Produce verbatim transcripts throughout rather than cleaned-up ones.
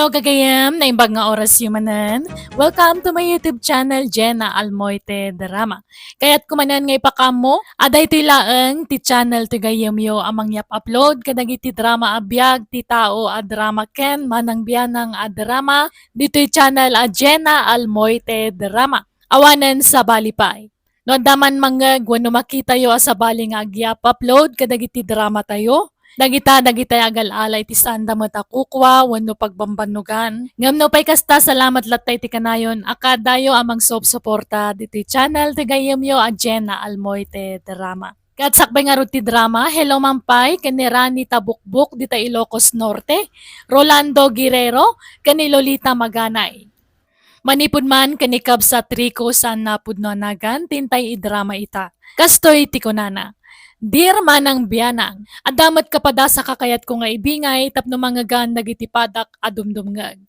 Gagayem, naimbag nga orasyo manen. Welcome to my YouTube channel, Jenna Almoite Drama. Kayatko manen nga ipakaammo, a daytoy laeng ti channel ti gayyemyo a mangyap-upload kadagiti drama a biag ti tao a drama ken manang bianang a drama ditoy channel a Jenna Almoite Drama. Awanen sabali pay. No adda man mangngeg wenno makitayo a sabali nga agyap-upload kadagiti dramatayo, dagita dagiti agal-ala iti saanda met a kukua wenno pagbambannogan. Ngem nupay kasta, salamat latta iti kanayon a kaadayo a mangsupsuporta ditoy channel ti gayyemyo a Jenna Almoite Drama. Ket sakbay ngarud ti drama, hello man pay ken ni Rani Tabukbok dita Ilocos Norte, Rolando Guerrero, ken ni Lolita Maganay. Manipud man ken ni kabsat Rico saan napudno a nagan ti intay idrama ita. Kastoy ti kunana, "Dear Manang Bianang, adda met kapadasa kakayatko nga ibingay tapno mangngegan dagiti padak a dumdumngeg.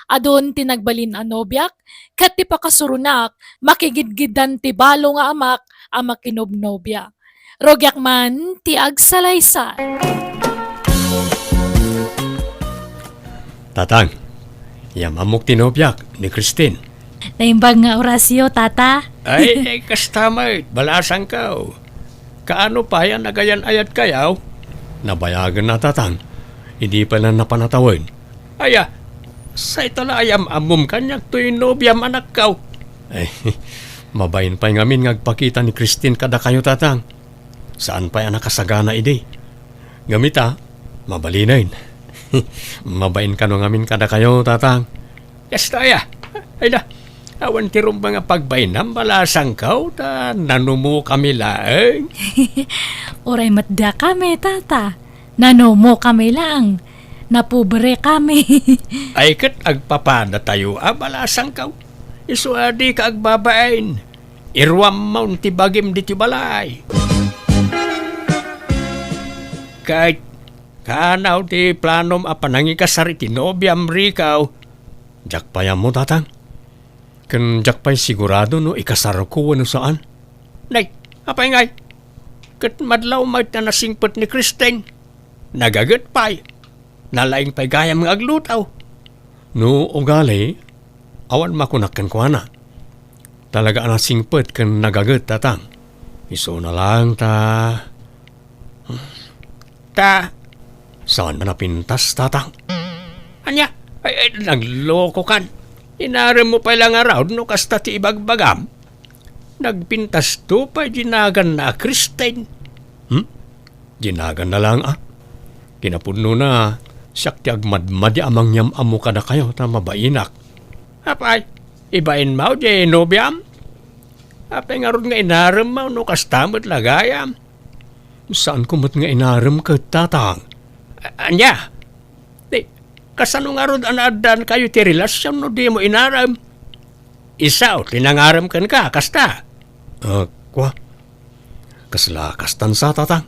Adun ti nagbalin a nobiak, ket ti pakasuronak, makigidgiddan ti balo nga amak a makinobnobia. Rugiak man ti agsalaysay." Tatang, yam-ammok ti nobiak, ni Christine. Naimbag nga orasyo, Tata. Ay, ay, kasta met, balasangko. Kaano pay a nagayan-ayatkayo? Nabayagen na, Tatang. Idi pay la napan a tawen. Aya, sayta la a yam-ammom kaniak toy nobiam, anakko. Ay, mabain pay ngamin nga agpakita ni Christine kadakayo, Tatang. Saan pay a nakasagana idi. Ngem ita, mabalinen. Mabain kano ngamin kadakayo, Tatang. Kasta aya. Ay na, awan ti rumbeng a pagbainam, balasangko, ta nanumokami laeng. Uray met dakami, Tata. Nanumokami laeng. Napobrekami. Ay, ket agpapadatayo a, balasangko. Isu a dika agbabain. Iruammon ti bagim ditoy balay. Ket, kaano ti planom a panangikasar iti nobiam, Rico? Diak pay ammo, Tatang. Ken diak pay sigurado no ikasarko wenno saan. Nay, apay ngay? Ket madlaw met a nasingpet ni Christine. Nagaget pay. Nalaing pay gayam nga agluto. No ugali, awan makunak kenkuana. Talaga a nasingpet ken nagaget, Tatang. Isuna laeng ta, ta, saan a napintas, Tatang? Ania? Ay, ay, naglokokan. Inaremmo pay la ngarud no kasta ti ibagbagam. Nagpintasto pay di naganna a Christine. Hmm? Di naganna laeng a. Kinapudnona, siak ti agmadmadi a mangyam-ammo kadakayo ta mabainak. Apay, ibainmo diay nobiam? Apay ngarud nga inaremmo no kasta met la gayam? Saanko met nga inarem ket, Tatang. A-, ania? Di, kasano ngarud a naaddaankayo ti relasion no dimo inarem? Isu ti nangarem kenka, kasta? Ah, kua. Kasla kastan sa, Tatang.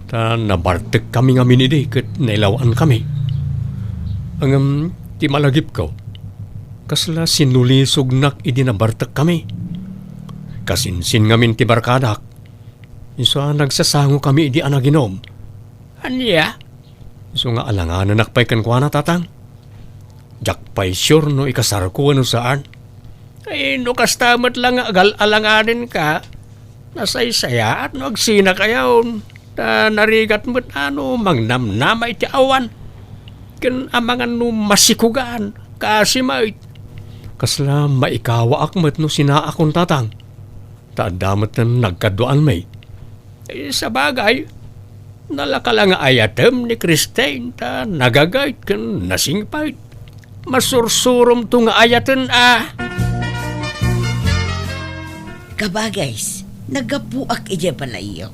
Ta nabartekkami ngamin idi ket nailaw-ankami. Ngem ti malagipko, kasla sinulisognak idi nabartekkami. Kasinsin ngamin ti barkadak. Isu a nagsasangokami idi a naginom. Ania? Isu nga alanganenak pay kenkuana, Tatang. Diak pay sure no ikasarko wenno saan. Ay, no kasta met la nga agal-alanganenka, nasaysayaat no agsinakayon. Ta narigat met a no mangnamnama iti awan. Ken amangan no masikugan, kaasi met. Kasla maikawaak met no sinaakon, Tatang. Ta adda met nagkaduaanmi. Eh, sabagay, nalaka la nga ayatem ni Christine ta nagagayt ken nasingpet. Masursuromto nga ayaten a. Kabagays, naggapuak idiay balayyo.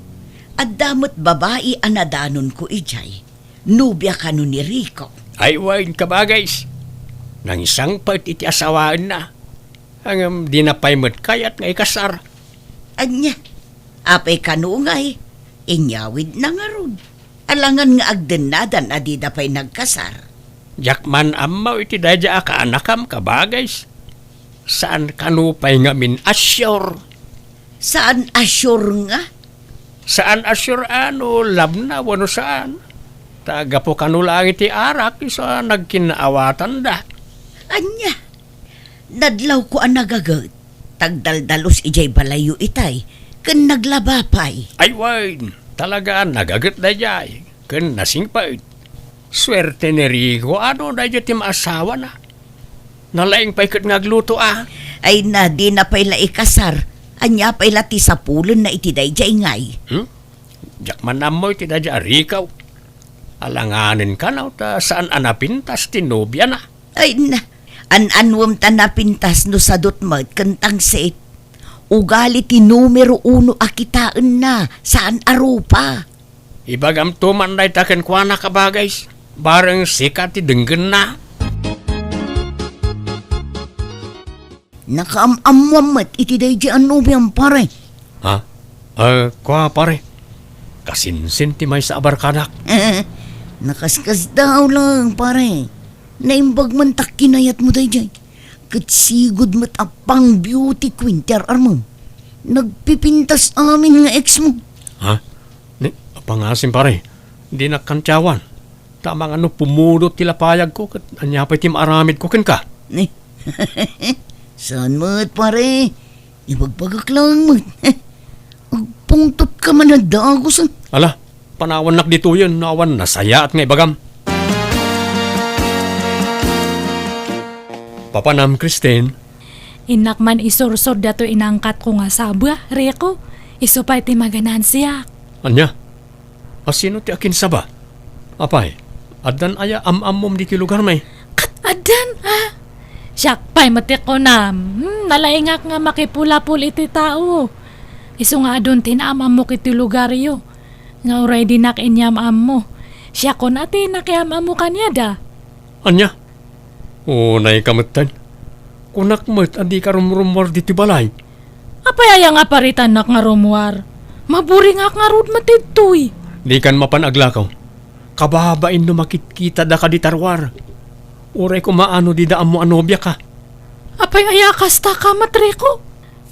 Adda met babai a nadanonko idiay. Nobia kano ni Rico. Ay, wen, kabagays. Nangisangpet iti asawaenna. Ngem dina pay met kayat nga ikasar. Ania? Apay kano ngay? Inyawidna ngarud. Alangan nga agdennadan a dida pay nagkasar. Diak man ammo iti daydiay a kaanakam, kabagays. Saan kano pay ngamin a sure? Saan a sure nga? Saan a sure a no love na wenno saan. Ta gapu kano laeng iti arak, isu a nagkinnaawatanda. Ania? Nadlawko a nagaget. Tagdaldalus idiay balayyo itay, ken naglaba pay. Ay wen, talaga a nagaget daydiay, ken nasingpet. Suerte ni Rico, ano daydiay ti maasawana? Nalaing pay ket nga agluto a. Ay na, dina pay la ikasar. Ania pay la ti sapulenna iti daydiay ngay? Hmm? Diak man ammo iti daydiay a Rico. Alanganen kano ta saan a napintas ti nobiana. Ay na, an-anuem ta napintas no sadut met ken tangsit. Ugali ti numero uno a kitaenna, saan a rupa. Ibagam to man dayta kenkuana, kabagis. Bareng sika ti denggenna. Nakaam-ammoam met iti daydiay a nobiam, pare. Ha? Eh, kua, pare. Kasinsin ti maysa a barkadak. Nakaskasdaaw laeng, pare. Naimbag man ta kinayatmo daydiay. Ket sigud met a pang-beauty queen ti ar-armem. Nagpipintas amin nga ex mo. Ha? Ni, apangasim, pare. Dinak kantiawan. Ta amangan no pumudot ti lapayagko, ket ania pay ti maaramidko kenka? Ni, saan met, pare? Ibagbagak laeng met. Agpungtotka man a dagus, ah. Ala, panawannak ditoyen no awan nasayaat nga ibagam. Papanam, Christine. Innak man isursor datoy inangkatko nga saba, Rico. Isu pay ti maganansiak. Ania? A, sino ti akinsaba? Apay, addan aya am-ammom ditoy lugarmi? Ket addan, a. Siak pay met ti kunam. Hmm, nalaingak nga makipulapol iti tao. Isu nga adun ti naam-ammok iti lugaryo. Nga uray dinak inyam-ammo. Siakon a ti nakiam-ammo kaniada. Ania? Unayka metten. Kunak met a dika rumrummuar ditoy balay. Apay aya nga paritannak nga rummuar? Maburingak ngarud met ditoy. Dikan mapan aglakaw. Kababain no makitkitada kadi ta ruar. Uray koma no dida ammo a nobiaka. Apay aya kasta ka, Matriko?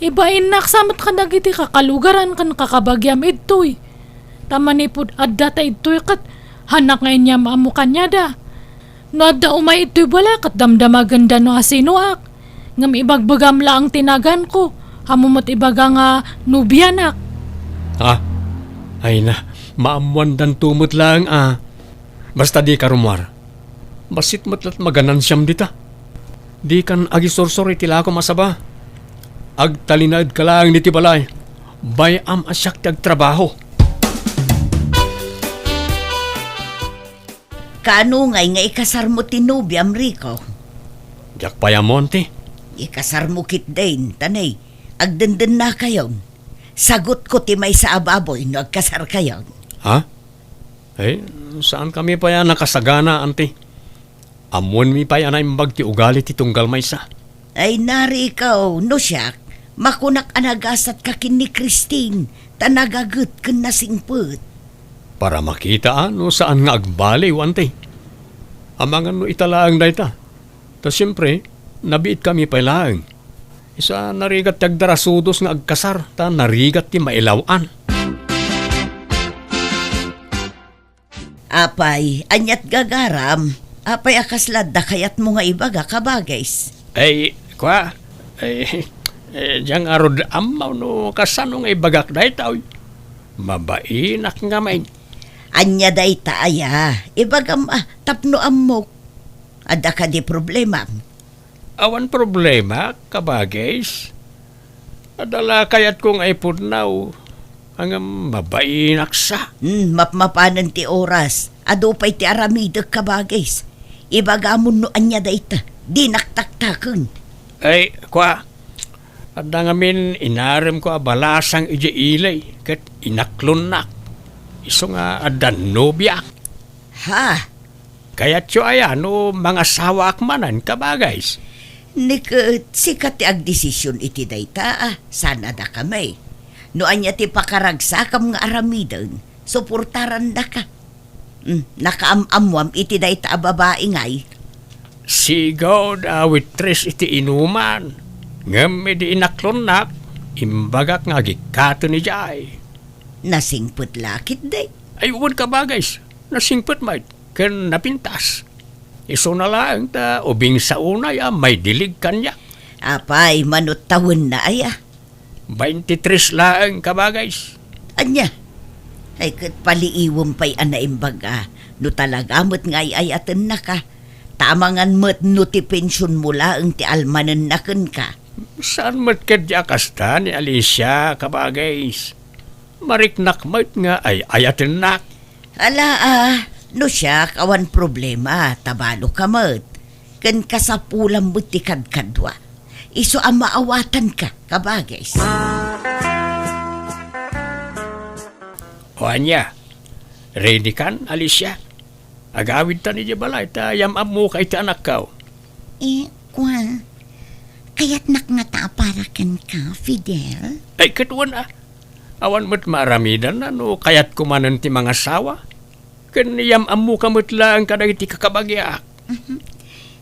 Ibainnak sa met kadagiti kakalugaran ken kakabagiam idtoy. Ta manipud adda ta idtoy ket hannak nga inyam-ammo kaniada. No adda umay idtoy balay ket damdamagenda no asinoak. Ngem ibagbagam laeng ti naganko, ammo met ibaga nga nobianak. Ha? Ay na, maammoandanto met laeng a. Basta dika rummuar. Bassit met la't maganansiam dita. Dikan agisursor iti lakom a saba. Agtalinaedka laeng ditoy balay. Bay-am a siak ti agtrabaho. Kaano ngay nga ikasarmo ti nobiam, Rico? Diak pay ammo, anti. Ikasarmo ketdin, ta ne, agdendennakayon. Sagutko ti maysa a baboy no agkasarkayon. Ha? Eh, saankami pay a nakasagana, anti. Ammoenmi pay a naimbag ti ugali ti tunggal maysa. Ay, Rico, no siak, makunak a nagasatka ken ni Christine, ta nagaget ken nasingpet. Para makita a no saan nga agbaliw, anti. Amangan no ita laeng dayta. Ta siempre, nabiitkami pay laeng. Isu a narigat ti agdarasudos nga agkasar, ta narigat ti mailaw-an. Apay, aniat gagaram? Apay a kasla adda kayatmo nga ibaga, kabagis? Ay, kua, ay, eh, diak ngarud ammo no kasano nga ibagak dayta, oy. Mabainak ngamin. Ania dayta aya? Ibagam a, tapno ammok. Adda kadi problema? Awan problema, kabagis. Adda la kayatko nga ipudnaw. Ngem mabainak sa. Hmm, mapmapanen ti oras. Adu pay ti aramidek, kabagis. Ibagamon no ania dayta. Dinak taktaken. Ay, kua. Adda ngamin inaremko a balasang idiay ili, ket inaklonnak. Isu nga adda nobiak. Ha? Kayatyo aya no mangasawaak manen, kabagis? Ni ket sika ti agdesision iti dayta, a, saan a dakami. No ania ti pakaragsakam nga aramiden, suportarandaka. Hmm, nakaam-ammoam iti dayta a babai ngay? Sigud a waitress iti inuman. Ngem idi inaklonnak, imbagak nga agikkaten idiay. Nasingpet la ketdi. Ay, wen, kabagis. Nasingpet met ken napintas. Isuna laeng ta ubing sa unay a maidilig kaniak. Apay, mano tawenna aya? Baintitres laeng, kabagays. Ania? Ay, ket paliiwem pay a naimbag a no talaga met nga ay-ayatennaka. Ta amangan met no ti pensionmo laeng ti almanenna kenka. Saan met ketdi a kasta ni Alicia, kabagays. Mariknak met nga ay-ayatennak. Ala, ah, no siak, awan problema, ta balo ka met. Ken kasapulam met ti kadkadua. Isu a maawatanka, kabagays. O ania, ready kan, Alicia? Agawidtan idiay balay ta yam-ammoka iti anakko. Eh, kua, kayatnak ngata a para kenka, Fidel? Ay, ket wen a. Awan met maaramidanna no kayatko manen ti mangasawa. Ken yam-ammoka met laeng kadagiti kakabagiak. Mhm.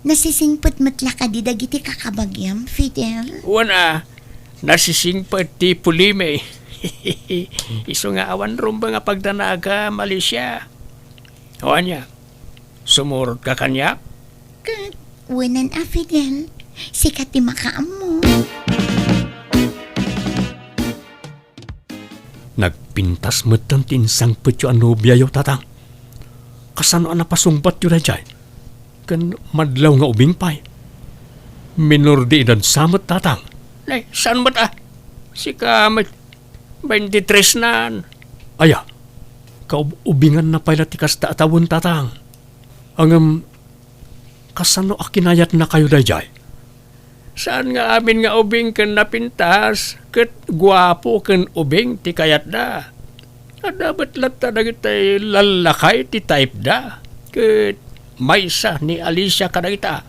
Nasisingpet met la kadi dagiti kakabagiam, Fidel? Wen a, nasisingpet ti pulimi. Isu nga awan rumbeng a pagdanagam, Alicia. O ania, sumurotka kaniak? Ket, wenen a, Fidel, sika ti makaammo. Nagpintas metten ti insangpetyo a nobiayo, Tatang. Kasano a napasungbatyo daydiay? Ken madlaw nga ubing pay. Minor de edad sa met, Tatang. Nay, saan met a? Sika met, baintitres nan. Aya, kaub-ubinganna pay la ti kasta a tawen, Tatang. Ngem, kasano a kinayatnakayo daydiay? Saan nga amin nga ubing ken napintas, ket guapo ken ubing ti kayatda. Adda met latta dagiti lallakay ti typeda, ket maysa ni Alicia kadagita.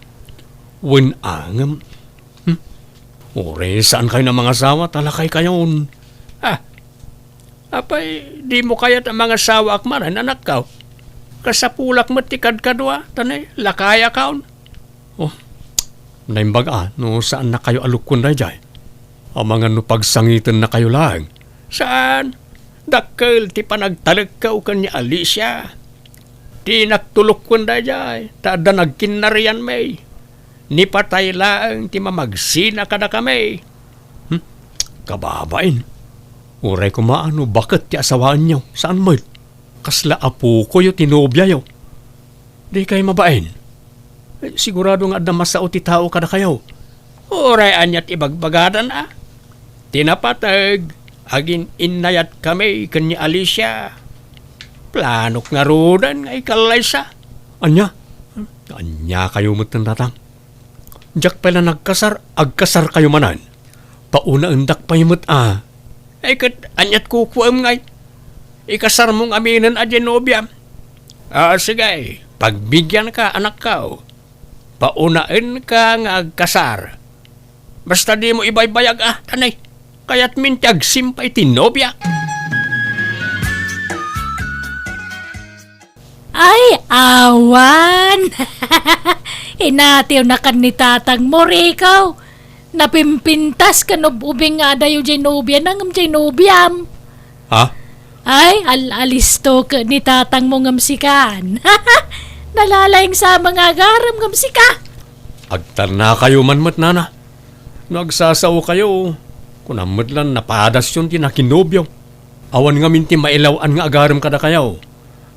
Wen a ngem, hmm? Uray saankayon a mangasawa ta lakaykayon. Ah, Apay, dimo kayat a mangasawaak manen, anakko? Kasapulak met ti kadkadua, ta ne, lakayakon. Oh, naimbag a, no saannakayo a lukkuen daydiay. Amangan no pagsangitennakayo laeng. Saan? Dakkel ti panagtalekko ken ni Alicia. Dinak to lukkuen daydiay, ta adda nagkinnarianmi. Ni patay laeng ti mamagsina kadakami. Hmm? Kababain. Uray koma a no baket ti asawaenyo, saan met? Kasla apokoyo ti nobiayo. Dikay mabain. Eh, sigurado nga adda masao ti tao kadakayo. Uray ania ti ibagbagadan a? Ti napateg, agin-innayatkami ken ni Alicia. Planok ngaruden nga ikallaysa. Ania? Aniakayo metten, Tatang? Diak pay la nagkasar, agkasarkayo manen. Paunaendak pay met a. Ay, ket aniat kukuem ngay? Ikasarmo ngaminen a diay nobiam. Ah, sige, pagbigianka, anakko. Paunaenka nga agkasar. Basta dimo ibaybayag a, tanay. Kayatmin ti agsimpa iti nobia. Ay, awan! Inatiwnakan ni tatangmo, Rico. Napimpintas ken ub-ubing nga adayo diay nobiana ngem diay nobiam. Ha? Ay, al-alisto ket ni tatangmo ngem sikan. Nalalaing sa mga agarem ngem sika. Agtarnakayo man met, nana. No agsasaokayo, kunam met lan napadasyon ti nakinobio. Awan ngamin ti mailaw-an nga agarem kadakayo.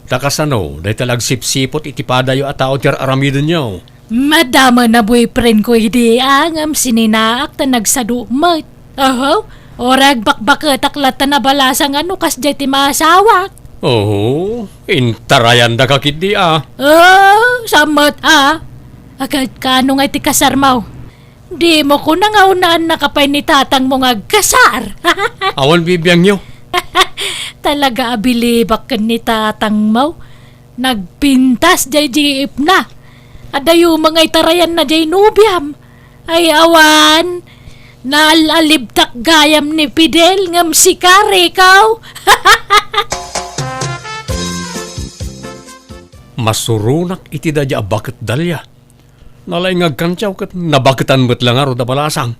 Ta kasano, dayta la agsipsipot iti padayo a tao ti ar-aramidenyo? Madama na boyfriend ko idi a ngem sininaak ta nagsado met. Oho, uray agbakbaketak latta nabalasang a no kasdiay ti maasawak. Oho, intarayandaka ketdi a. Oh, sammet a. Agad kaano nga iti kasarmo? Dimo kuna nga unaennaka pay ni tatangmo nga agkasar. Awan bibiangyo. Talaga a bilibak ken ni tatangmo. Nagpintas diay jeepna. Adayo nga itarayanna diay nobiam. Ay awan. Naal-alibtak gayam ni Fidel ngem sika, Rico. Masuronak iti daydiay a baket, Dalia. Nalaing nga agkantiaw ket nabaketan met la ngarud a balasang.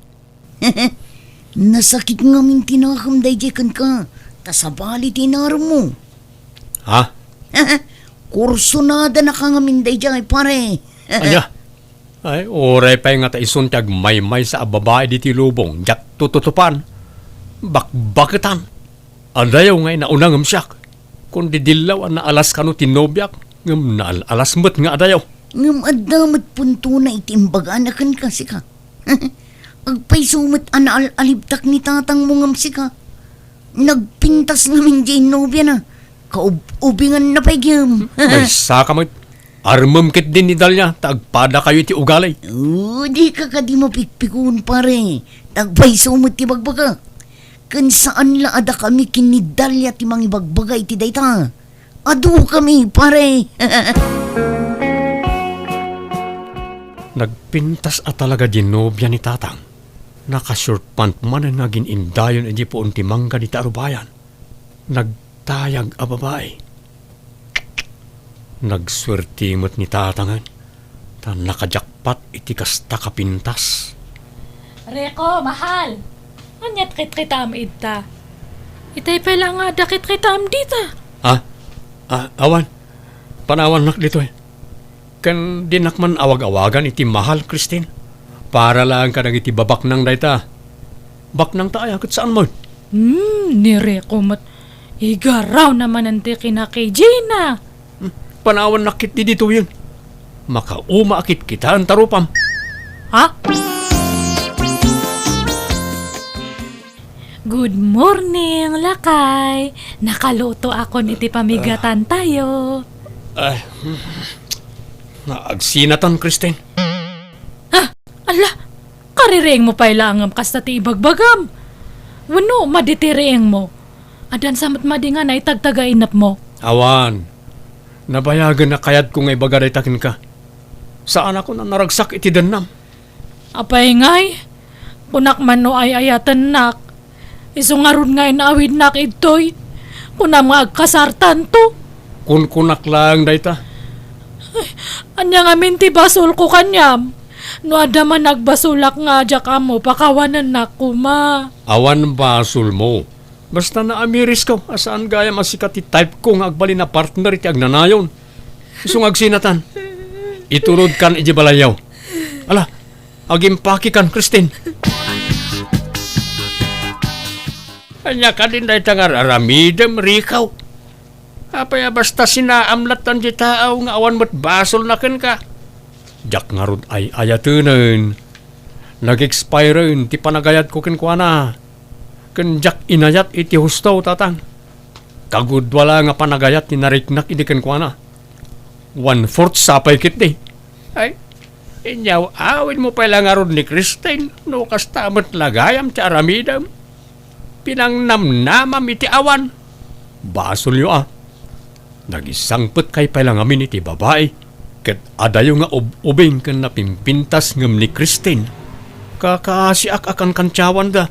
Nasakit ngamin ti nakem daydiay kenka, ta sabali ti inaremmo. Ha? Kursonadanaka ngamin daydiay, pare. Ania? Ay, uray pay ngata isun ti agmaymaysa a babai ditoy lubong, diak tututupan. Bakbaketan. Adayo nga inauna ngem siak. Kundi dillaw a naalas kano ti nobiak, ngem naal-alas met nga adayo. Ngem adda met puntona iti imbagana kenka, sika. Agpayso met a naal-alibtak ni tatangmo ngem sika. Nagpintas ngamin diay nobiana. Kaub-ubinganna pay gem. Maysaka met. Armem ketdin ni Dalia, ta agpadakayo iti ugali. Oh, dika kadi mapikpikon, pare. Ta agpayso met ti bagbagak. Ken saan la a dakami ken ni Dalia ti mangibagbaga iti dayta. Adukami, pare. Nagpintas a talaga diay nobia ni tatang. Naka-short pant manen nga agin-indayon idiay puon ti mangga dita rubayan. Nagtayag a babai. Nagsuerte met ni tatangen, ta nakajakpat iti kasta kapintas. Rico, mahal! Aniat kitkitaam idta? Itay pay la nga adda kitkitaam dita. Ah? Ah, awan. Panawannak ditoy. Ken dinak man awag-awagan iti mahal, Christine. Para laeng kadagiti babaknang dayta. Baknang ta aya ket saan met? Hmm, ni Rico met. Igarawna manen ti kinakijina. Hmm, panawannak ketdi ditoyen. Makauma a kitkitaen ta rupam. Ha? Good morning, lakay. Nakalutoakon iti pamigatantayo. Ay, hmm. Naagsinatan, Christine. Ha? Ala, kaririingmo pay laeng ngem kasta ti ibagbagam. Wenno, madi ti riingmo? Addan sa met madi nga naitagtaga inepmo? Awan. Nabayagen a kayatko nga ibaga dayta kenka. Saanakon a naragsak iti dennam. Apay ngay? Kunak man no ay-ayatennak. Isu ngarud nga inaawidnak idtoy. Kunam nga agkasartanto. Kunkunak laeng dayta. Ay, ania ngamin ti basolko kaniam? No adda man nagbasolak nga diak ammo, pakawanennak koma. Awan basolmo. Basta naamirisko a saan gayam a sika ti type ko nga agbalin a partner iti agnanayon. Isu nga agsinatan. Iturodkan iti balayyo. Ala, agimpakikan, Christine. Ania kadin dayta nga ar-aramidem, Rico? Apay a basta sinaam lattan ti tao nga awan met basolna kenka? Diak ngarud ay-ayatenen. Nag-expiren ti panagayatko kenkuana. Ken diak inayat iti husto, tatang. Kagudua la nga panagayat ti nariknak idi kenkuana. One-fourth sa pay ketdi. Ay, inyaw-awidmo pay la ngarud ni Christine no kasta met la gayam ti aramidem. Pinangnamnamam iti awan. Basolyo a. Nagisangpetkay pay la ngamin iti babai, ket adayo nga ub-ubing ken napimpintas ngem ni Christine. Kakaasiak a kankantiawanda.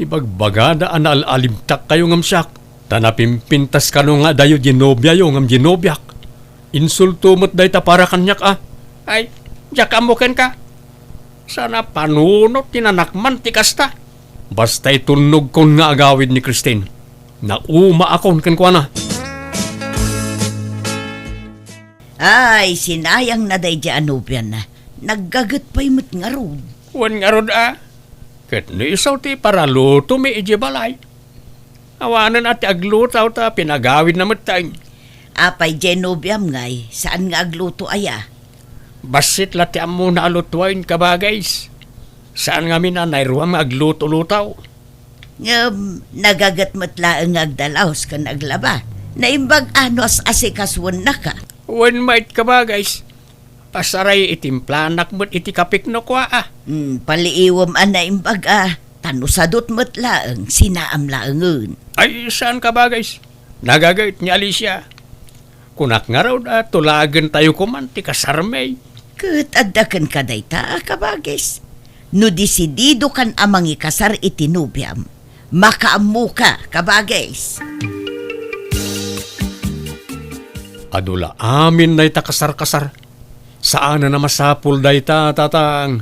Ibagbagada a naal-alibtakkayo ngem siak, ta napimpintas kano nga adayo diay nobiayo ngem diay nobiak. Insulto met dayta para kaniak a. Ay, diak ammo kenka. Saan a panunot ti nanakman ti kasta. Basta itulnogkon nga agawid ni Christine, naumaakon kenkuana. Ay, sinayangna daydiay a nobiana. Naggaget pay met ngarud. Wen ngarud a. Ket no isu ti paralutomi idiay balay. Awanen a ti agluto ta pinagawidna metten. Apay diay nobiam ngay, saan nga agluto aya? Bassit la ti ammona a lutoen, kabagis. Saan ngamin a nairuam nga agluto-luto. Ngem, nagaget met laeng nga agdalaos ken aglaba. Naimbag a no as-asikasuennaka. Wen met, kabagis. Pasaray, itimplanak met iti kapikno kua a. Hmm, paliiwem a naimbag a, ta no sadut met laeng, sinaam laengen. Ay, saan, kabagis. Nagaget ni Alicia. Kunak ngarud a tulagentayo koman ti kasarmi. Ket adda kenka dayta, kabagis. No desididokan a mangikasar iti nobiam, makaammoka, kabagis. Adu la amin dayta kasar-kasar. Saanen a masapul dayta, tatang.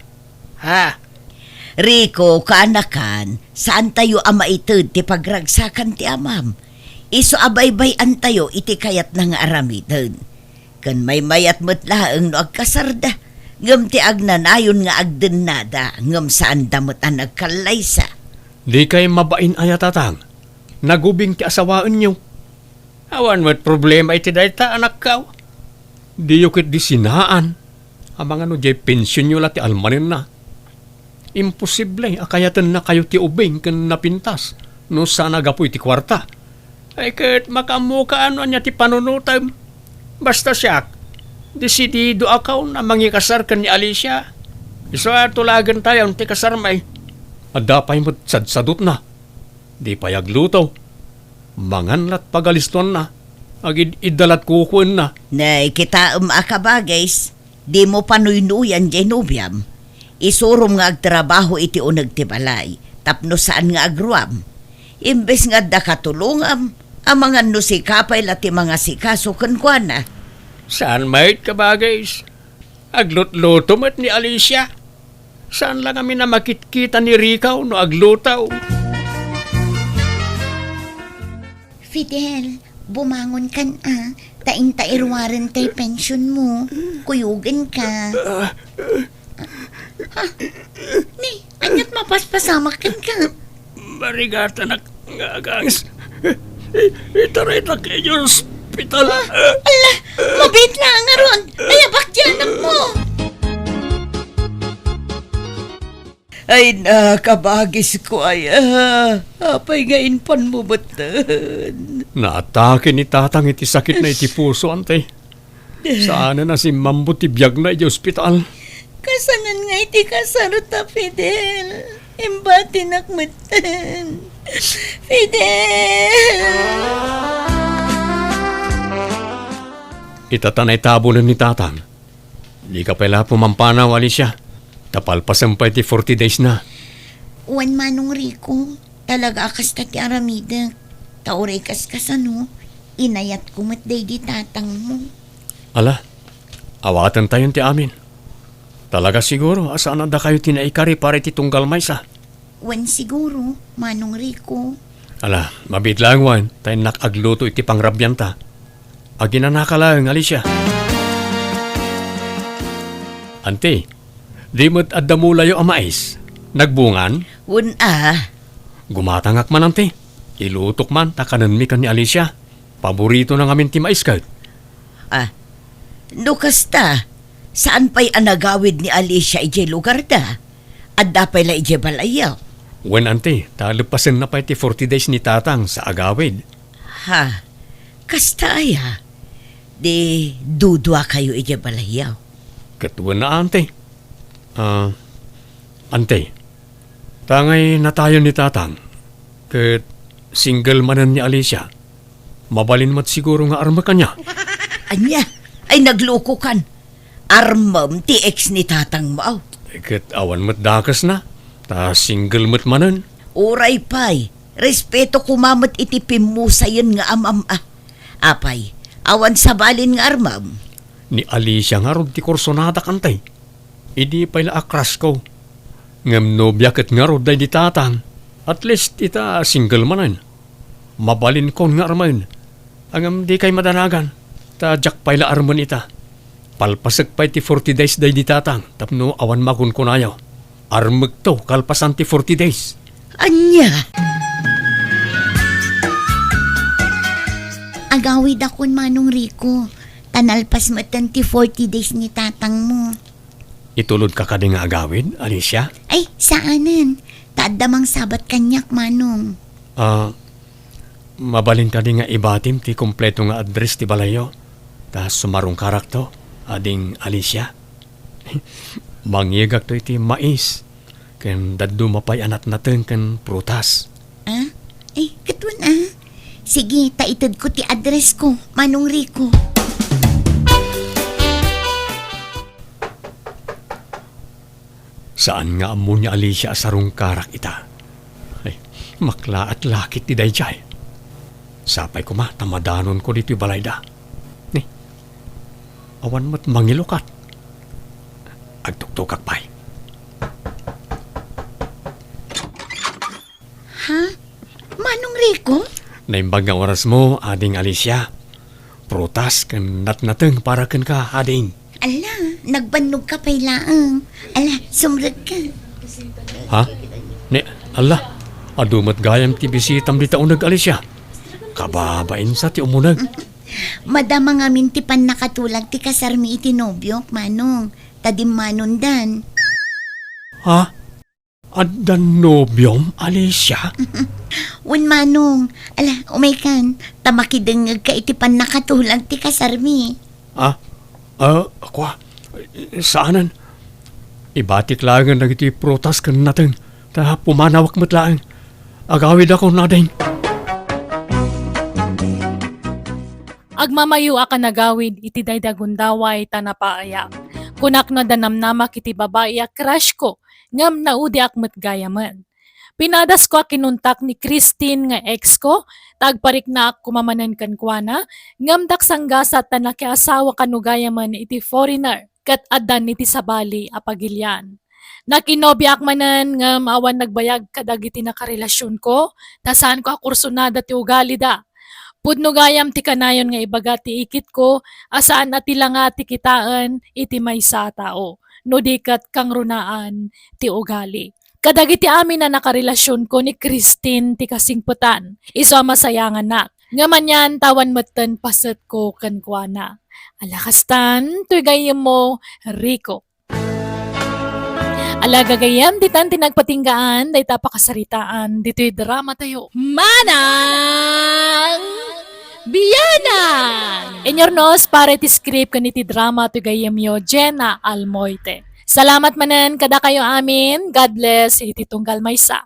Ha? Rico, kaanakan, saantayo a maited ti pagragsakan ti amam. Isu a baybay-antayo iti kayatna nga aramiden. Ken maymayat met laeng no agkasarda. Ngem ti agnanayon nga agdennada, ngem saanda met a nagkallaysa. Dikay mabain aya, tatang? Nagubing ti asawaenyo. Awan met problema iti dayta, anakko. Diyo ketdi sinaan. Amangan no diay pensionyo la ti almanenna. Imposible a kayatennakayo ti ubing ken napintas no saan a gapu iti kuarta. Ay, ket makaammoka no ania ti panunotem. Basta siak, desididoakon a mangikasar ken ni Alicia. Isu a tulagentayon ti kasarmi. Adda pay met sadsadutna. Di pay agluto. Mangan lat pagalistoanna. Agid-idda lat kukuenna. Nay, kitaem a kabagis, dimo panuynuyan diay nobiam. Isurom nga agtrabaho iti uneg ti balay, tapno saan nga agruam. Imbes nga adda katulongam, amangan no sika pay la ti mangasikaso kenkuana. Saan met, kabagis. Aglutluto met ni Alicia. Saan la ngamin a makitkita ni Rico no agluto? Fidel, bumangon kan a, ta inta iruaren tay pension mo. Kuyogen ka. Ha? Ni, aniat mapaspasamak kenka? Marigatanak nga aganges. I-, itaritak idiay ospital. Ala, mabiit la ngarud. Ayabak ti anak mo. Ay, nakabagisko aya. Apay nga inpan mo metten? Naatake ni tatang iti sakitna iti puso, ante. Saanen a simmambut ti biagna idiay ospital. Kasanen nga iti kasarta, Fidel. Imbatinak metten. Fidel! Ita ta naitabunen ni tatang. Dika pay la pumampanaw, Alicia. Ta palpasen pay ti forty days na. Wen, Manong Rico, talaga a kasta ti aramidek. Ta uray kaskasano, inayatko met daydi tatangmo. Ala, awatentayon ti amin. Talaga siguro a saan a dakayo ti naikari para iti tunggal maysa. Wen siguro, Manong Rico. Ala, mabiit laeng wen, ta innak agluto iti pangrabianta. Aginanaka laeng, Alicia. Anti, di met adda mulayo a mais? Nagbungan? Wen a. Gumatangak man, anti. Ilutok man ta kanenmi ken ni Alicia. Paboritona ngamin ti mais ket. Ah, no kasta, saan pay a nagawid ni Alicia idiay lugarda? Adda pay la idiay balayyo? Wen, anti, ta leppasenna pay ti forty days ni tatang sa agawid. Ha, kasta aya? Di duduakayo idiay balayyo? Ket wen a, anti. Ah, anti, ta ngay natayon ni tatang, ket single manen ni Alicia. Mabalin met siguro nga armek, ania? Ania? Ay, naglukokan. Armem ti ex ni tatangmo. Ket awan met dakesna, ta single met manen. Uray pay, respeto koma met iti pimmusayen nga amam a. Apay, awan sabalin nga armem? Ni Alicia ngarud ti kursonadak, anti. Idi pay la a crush ko. Ngem nobia ket ngarud daydi tatang. At least ita single manen. Mabalinkon nga armen. Ngem dikay madanagan, ta diak pay la armen ita. Palpasek pay ti forty days daydi tatang tapno awan makunkunayo. Armekto kalpasan ti forty days. Ania? Agawidakon, Manong Rico, ta nalpas metten ti forty days ni tatangmo. Itulodka kadi nga agawid, Alicia? Ay, saanen. Ta adda mangsabat kaniak, Manong. Ah, mabalin kadi nga ibatim ti kompleto nga address ti balayyo? Ta sumarungkarakto, ading Alicia. Mangngegakto iti mais, ken dadduma pay a natnateng ken prutas. Ah? Eh, ket wen a. Sige, ta itedko ti addressko, Manong Rico. Saan nga ammo ni Alicia a sarungkarak ita. Ay, maklaat la ket ti daydiay. Sapay koma ta madanonko ditoy balayda. Ni, awan met mangilukat. Agtuktokak pay. Ha? Manong Rico? Naimbag nga orasmo, Ading Alicia. prutas ken natnateng para kenka, ading. Ala, nagbannogka pay laeng. Ala, sumrekka. Ha? Ni, ala, adu met gayam ti bisitam dita uneg, Alicia. Kababainsa ti umuneg. Madama ngamin ti pannakatulag ti kasarmi iti nobiok, Manong. Ta dimmanondan. Ha? Addan nobiom, Alicia? Wen, Manong. Ala, umaykan. Ta makidengngegka iti pannakatulag ti kasarmi. Ah, ah, kua. Saanen. Ibatik laengen dagiti prutas ken nateng. Ta pumanawak met laeng. Agawidakon, ading. Agmamayo a kanagawid iti daydi a gundaway ta napaayak. Kunak no adda namnamak iti babai a crush ko, ngem naudiak met gayamen. Pinadasko a kinuntak ni Christine nga ex ko, ta agpariknaak koma manen kenkuana, ngem daksanggasat ta nakiasawa kano gayamen iti foreigner ket addan iti sabali a pagilian. Nakinobiaak manen ngem awan nagbayag kadagiti nakarelasionko, ta saanko a kursunada ti ugalida. Pudno gayam ti kanayon nga ibaga ti ikitko a saan a ti langa ti kitaen iti maysa a tao, no di ket kangrunaan ti ugali. Kadagiti amin a nakarelasionko ni Christine ti kasingpetan, isu a masayanganak. Ngem anian ta awan metten pasetko kenkuana. Ala kastan, toy gayyemmo, Rico. Ala gagayyem, ditan ti nagpatinggaan dayta a pakasaritaan ditoy dramatayo. Manang Bianang! Inyurnos para iti script ken iti drama toy gayyemyo, Jenna Almoite. Salamat manen kadakayo amin. God bless iti tunggal maysa.